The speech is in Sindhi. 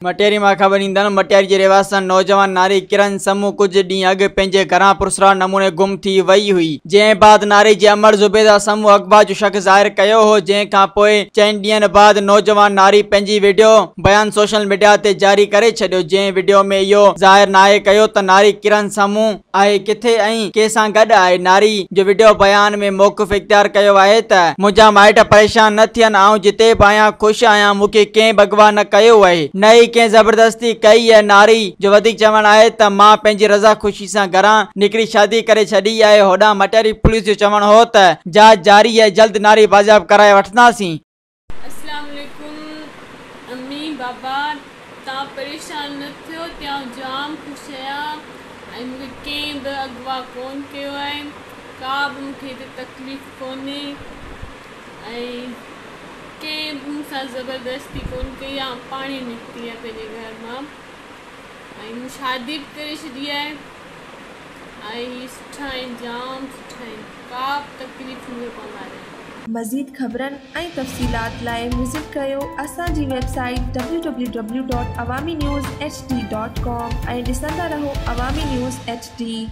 مٽياري مان خبر ڏيندڙ مٽياري جي رهواسڻ نوجوان ناري ڪرن سمون ڪجهه ڏينهن اڳ پنهنجي گهران پراسرار نموني گم ٿي وئي هئي، جنهن بعد ناري جي امڙ زبيده سمون اغوا جو شڪ ظاهر ڪيو هو، جنهن کان پوء چئن ڏينهن بعد نوجوان ناري پنهنجي وڊيو بيان سوشل ميڊيا تي جاري ڪري ڇڏيو، جنهن وڊيو ۾ اهو ظاهر ناهي ڪيو ته ناري ڪرن سمون آهي ڪٿي ۽ ڪنهن سان گڏ آهي، ناري جو وڊيو بيان ۾ موقف اختيار ڪيو آهي ته منهنجا مائٽ پريشان نه ٿين، آئون جتي به آهيان خوش آهيان، مون کي ڪنهن به اغوا نه ڪيو آهي. نه ئي ڪنهن زبردستي ڪئي آهي. ناري جو وڌيڪ چوڻ آهي ته مان پنهنجي رضا خوشي سان گهران نڪري شادي ڪري ڇڏي آهي. هوڏانهن مٽياري پوليس جو چوڻ هو ته جاچ جاري آهي جلد ناري بازياب ڪرائي وٺنداسين. اسلام عليڪم امي بابا توهان پريشان نه ٿيو تي آئون جام خوش آهيان ۽ مونکي ڪنهن به اغوا ڪون ڪيو آهي ڪا به مونکي هتي تڪليف ڪونهي ۽ ڪنهن به مون سان زبردستي ڪونه ڪئي آهي آئون پاڻ ئي نڪتي آهيان پنهنجي گهر مان ۽ مون شادي به ڪري ڇڏي آهي ۽ هي سٺا آهن جام سٺا آهن ڪا به تڪليف مون کي ڪونه آهي. مزيد خبرن ۽ تفصيلات لاء وزٽ ڪريو اسان جي website W W W dot Awami news H D dot com ۽ ڏسندا رهو عوامي نيوز ايڇ ڊي.